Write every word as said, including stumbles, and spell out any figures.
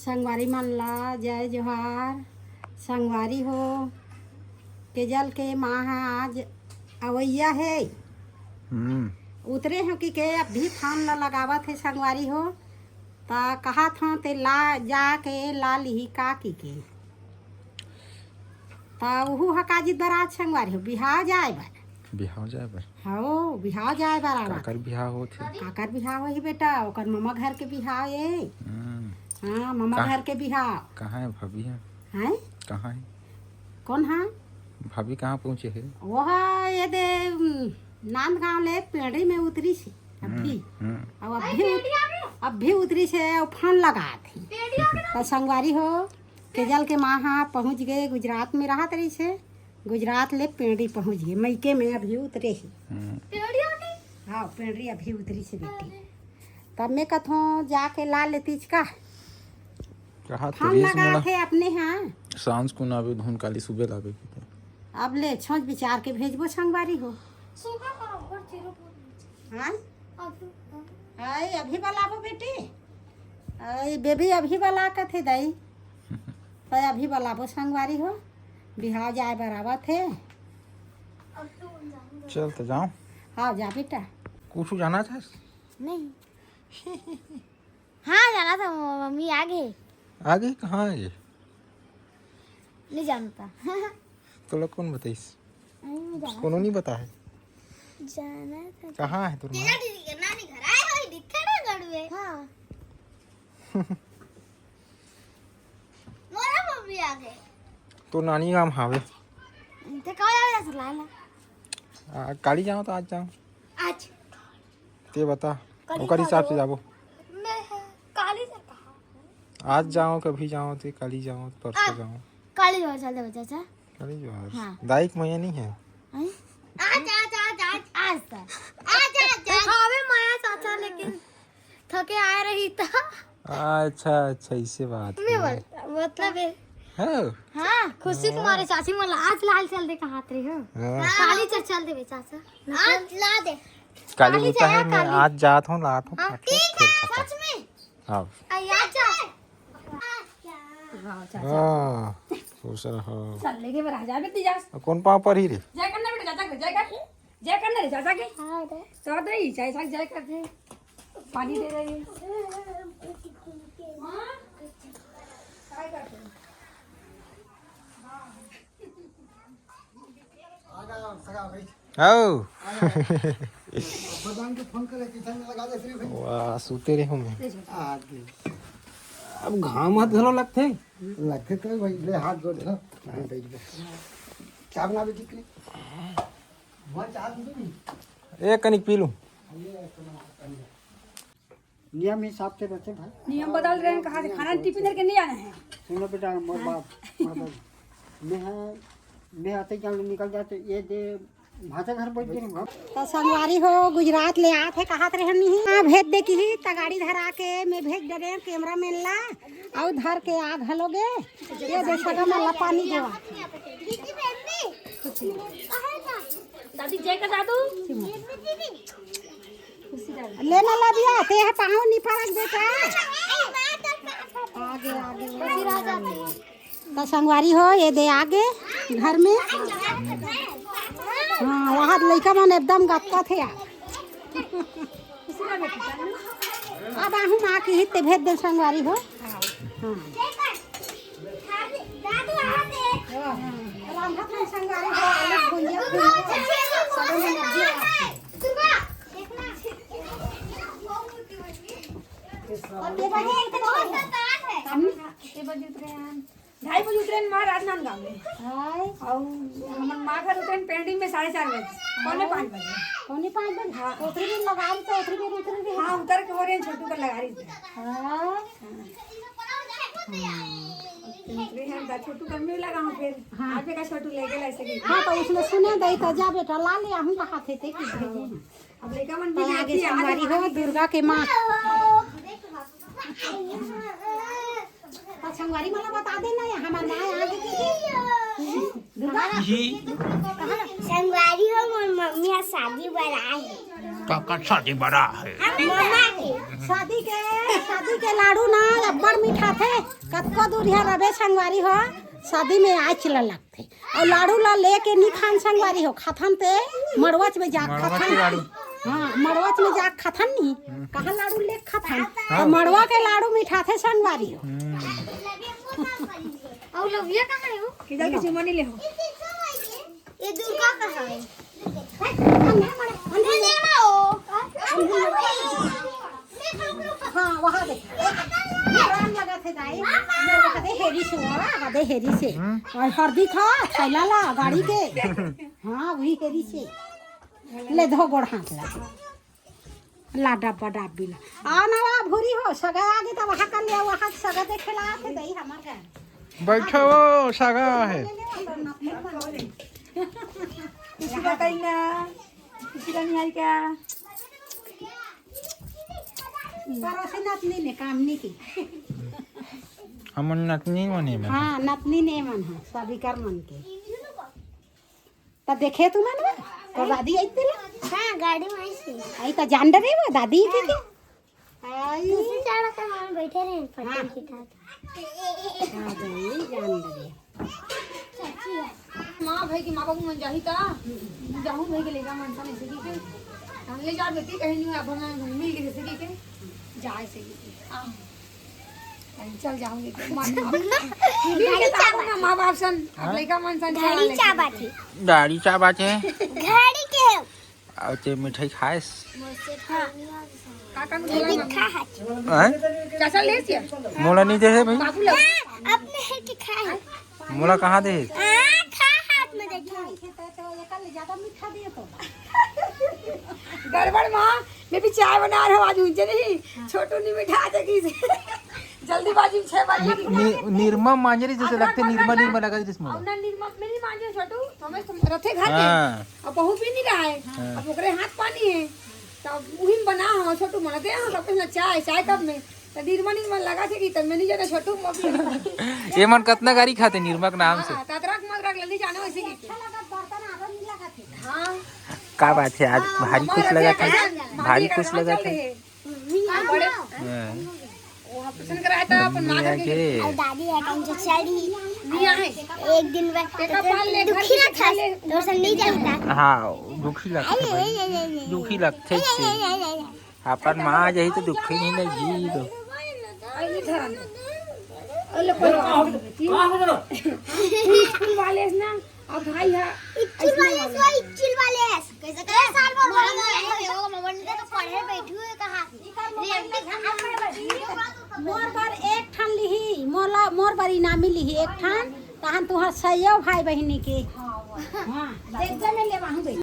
संगवारी मन ला जय जोहार। संगवारी हो, केजल के माँ ह आज अवइया हे। हम्म। उतरे हो कि के अभी फोन ला लगावत हे संगवारी हो, त कहत हो ते ला जाके ला लिही का कि के। त उहू ह काजी बर आज संगवारी हो, बिहाव जाए बर। बिहाव जाए बर? हव, बिहाव जाए बर आवत। काकर बिहाव होत हे? काकर बिहाव होही बेटा? ओकर ममा घर के बिहाव ए। हम्म। हाँ, ममा कहाँ, घर के बिहाव। कहाँ हे भाभी ह? हैं? कहाँ हे? कोन ह? भाभी कहाँ पहुँचे हे? वो ह ये दे, उम, नांदगांव ले पेंड़ी में उतरिस हे अभी। हम्म, हम्म। अउ अभी उत-, अभी उतरिस हे अउ फोन लगात हे। त संगवारी हो, केजल के माँ ह पहुँच गे, गुजरात में रहत रहिस हे, गुजरात ले पेंड़ी पहुँच गे, मइके में अभी उतरे हे। हम्म। हाँ, पेंड़ी अभी उतरिस हे बेटी। तब मैं कथों जाके ला लेतिस का। कहा तो फोन रहिस लगा मोला। थे अपने, हाँ। सांझ कुन आबे धुन काली सुबे लाबे कहिके। अब ले सोच विचार के भेजबो संगवारी हो। सुबह का अब्बड़ चिरो बोल। हाँ? अब तो, हाँ। आई, अभी बलाबो बेटी। आई, बेबी अभी बला कथे दाई। त अभी बलाबो संगवारी हो। बिहाव जाए बर आवत हे। अब तो जाऊंगा। चल त जाओ। हाँ, जा बेटा। कुछ जाना था? नहीं। हाँ, जाना था, म-, मम्मी आ गे। आ गे? कहाँ आ गे? नहीं जानता। तोला कोन बताइस? नहीं, नहीं जाना कोनो था। नहीं बता हे। जाना था। कहाँ हे तोर माँ? तेरा दीदी के नानी घर आए हो, दिखे ना गड़वे। हाँ। मोरा मम्मी आ गे। तोर नानी गाँव हावे। ते कब जावे से लाला? आ, काली जाओ तो आज जाओ। आज। ते बता, काली ओकर हिसाब से जाबो। मैं काली से कहा? आज जाओ, कभी जाओ, ते काली जाओ, परसों जाओ। काली जोहार चल देबे चाचा। काली जोहार। हाँ। दाई के मया नहीं है। हैं? आज, आज, आज, आज। आज तक। आज, आज, आज। देखावे मया चाचा, लेकिन थके आए रही त। अच्छा, अच्छा, इसे बात मैं है। बोलता, मतलब है। हाँ। हाँ, खुशी के मारे चाची मोला आज लाल चल दे कहात रही हो। हाँ। काली चल, चल देबे चाचा। आज ला दे। काली काली होता है, जाया मैं काली। आज जात हूँ, लात हूँ, हाँ, फट फट ठीक है, खेल खत्म। सच में। हाँ। आ, याद जा। हाँ, चाचा। हाँ, खुश रहो। चल, लेके मेरा हजार भी जा। अब कौन पाँव पर ही रे? जय करना बेटा, चाचा के, जय कर। जय करना रे, चाचा के। हाँ, रे। तो दे ही, चाहे साथ जय कर दे। पानी दे रही है। हाँ? काय करते हैं? आओ। भगवान के फोन करे, किचन में लगा दे, सिर्फ। वाह, सूते रहे हूँ मैं। आ गए। अब घाम हाथ घलो लगथे। लगथे तो भाई, ले हाथ जोड़ दे। हाँ, बैठ गए। क्या बना बेटी के लिए? वहाँ चाह दूँ नहीं। एक कनिक पी लूँ। ये तो मैं नियम हिसाब से रहते भाई। नियम बदल रहे हैं, कहाँ से खाना टिफिन धर के नहीं आना है। सुनो बेटा, मोर बाप, मोर बाप। मैं है, मैं आते जान निकल जाते, ये दे भाषा घर बैठ गए हम। त संगवारी हो, गुजरात ले आत हे, कहत रहे नहीं। हाँ, भेज दे की ही, त गाड़ी धरा के मैं भेज डरे कैमरा मैन ला, अउ धर के आ घलो गे। ये दे सगा मन ला पानी देवा। दादी जय का दादू। ले ना लबिया, ते ह पाँव नी परक बेटा। आगे, आगे। त संगवारी हो, ये दे आगे घर में। हाँ, वहाँ लइका मन एकदम गतका थे यार। अब आहू माँ की हित भेज दे संगवारी हो। हाँ। रांधत हन संगवारी हो, आलू भुंजिया, भुंजिया, सब्जी। ढाई बजे उतरे हैं माँ राजनांदगांव में। हाय। अउ हमर माँ घर उतरे पेंडिंग में साढ़े चार बजे, पौने पाँच बजे। पौने पाँच बजे? हाँ। उतरी दिन लगा रही तो उतरी दिन उतरी दिन। हाँ, उतर के हो रहे हैं, छोटू का लगा रही थी। हाँ। उतरी हैं, दा छोटू का मिल लगा हूँ फिर। हाँ। आप का छोटू ले गए ऐसे की। हाँ, तो उसमें सुने दई तो जा बेटा, ला ले, हम कहा थे, थे कि भेजे हैं। अब लइका मन भी तो आगे लेके आ संगवारी रहे हो, हैं। दुर्गा के माँ। तो संगवारी मन ला बता देना, ये हमार माँ आगे की। दुर्गा। संगवारी हो, मोर मम्मी आज शादी बर आए हे। काका शादी बड़ा है। शादी के, शादी के लाडू ना अब्बड़ मिठाथे। कतको दूरिहा रबे संगवारी हो, शादी में आँच ल लगथे। अउ लाडू ला लेके नी खान संगवारी हो, खाथन ते मड़वच में जाके खाथन। हाँ, मड़वच में जाके खाथन नी। कहाँ लाडू लेके खाथन? अउ मड़वा के लाडू मिठाथे संगवारी हो। अउ लविया कहाँ है वो? किधर के चुमनी ले हो? ये दुर्गा कहाँ है? हाँ, वहाँ दे। राम लगा थे दाई। वहाँ दे हेरी से, वहाँ दे हेरी से। अउ हरदी खा, थैला ला, गाड़ी के। हाँ, वही हेरी से। ले धो गोड़ हाथ ला। ला डब्बा डब्बी ला। आ ना वा भूरी हो, सगा आगे त वहाँ कर लिया, वहाँ सगा देखे ला आथे दई हमर घर। बैठो, सगा है। किसी का कहीं ना, किसी का नहीं आई क्या? पड़ोसी नतनी ने काम नहीं की। हमन नतनी मने में। हाँ, नतनी ने मन है, सभी कर मन के। त देखे तुमन वो? तो दादी आई तेला? हाँ, गाड़ी में आई थी। आई त जान डरे वो दादी थी क्या? आई। दूसरी चारा के मन बैठे रहे, पटरी के साथ। हाँ, भाई, जान डरे। माँ भाई के माँ बाबू मन जाही ता, जाहू भाई के लेगा मन सा नहीं सकी के। हम ले जा बेटी कहीं नहीं, अब हमें मिल के जैसे कि के जाए से कि के। हाँ। चल जाऊंगी। माँ, माँ, मिल के गाड़ी ताऊ चाबा ना माँ बाप सन, अब हाँ? लइका मन सन गाड़ी चला चाबा लेके। थी। गाड़ी चाबा थे। गाड़ी के। अउ ते मिठाई खाएस? हाँ। काका ने ये बोला भी ना। खा है। हैं? चाचा ले सिया। मोला नहीं दे है भाई। बाबू ले। हाँ, अपने है कि खा है। मोला कहाँ दे? हाँ, खा हाथ में देखो। गड़बड़ माँ, मैं भी चाय बना रहा हूँ आज, उनसे नहीं, छोटू नहीं बैठा देगी। जल्दीबाजी में छह बजे। नि-, नि-, निरमा मांजरी जैसे लगते, निरमा, निरमा लगा जैसे अब मोला। ना निरमा मेरी मांजरी छोटू, तो हमें तुम रथे घर में। हाँ। अब बहू पी नहीं रहा है। हाँ। अब ओकरे हाथ पानी है। तब उही में बना हो छोटू, मन दे हो, सब कुछ ना चाय, चाय कप में। तो निरमा, निरमा लगा थे कि तब मैं नहीं जाना छोटू, मम्मी। ये मन कतना गारी खाते निरमा के नाम से। हाँ, ततरक मत रख, लल्ली जाने वैसे की। हाँ। का बात है, आज भारी खुश लगा था। हाँ, भारी खुश लगा था। बड़े हाँ। वो ऑपरेशन कराया था अपन माँ मियाँ के। के। और दादी है टाइम से चढ़ी। मियाँ है। एक दिन बाद एक बार ले घर दुखी ना था, ले। तो सब नहीं जाता। हाँ, दुखी लगथे अरे, भाई। अरे, अरे, अरे, अरे। दुखी लगथे अरे, से। अरे, अरे, अरे। अपन माँ जाही तो दुखी नहीं लगी तो। अरे, ले, कोई बात नहीं। स्कूल वाले ना, अब भाई है। इच्चिल वाले, सो इच्चिल वाले। कैसे, कैसे साल भर भाई है? वो मोबाइल में तो पढ़े बैठी हुई कहाँ? मोर बर एक ठन लिही, मोला, मोर बर इनामी लिही एक ठन, तहन तुहर सइयो भाई बहिनी के। हाँ, देख जा, मैं लेवाहूँ बेटी।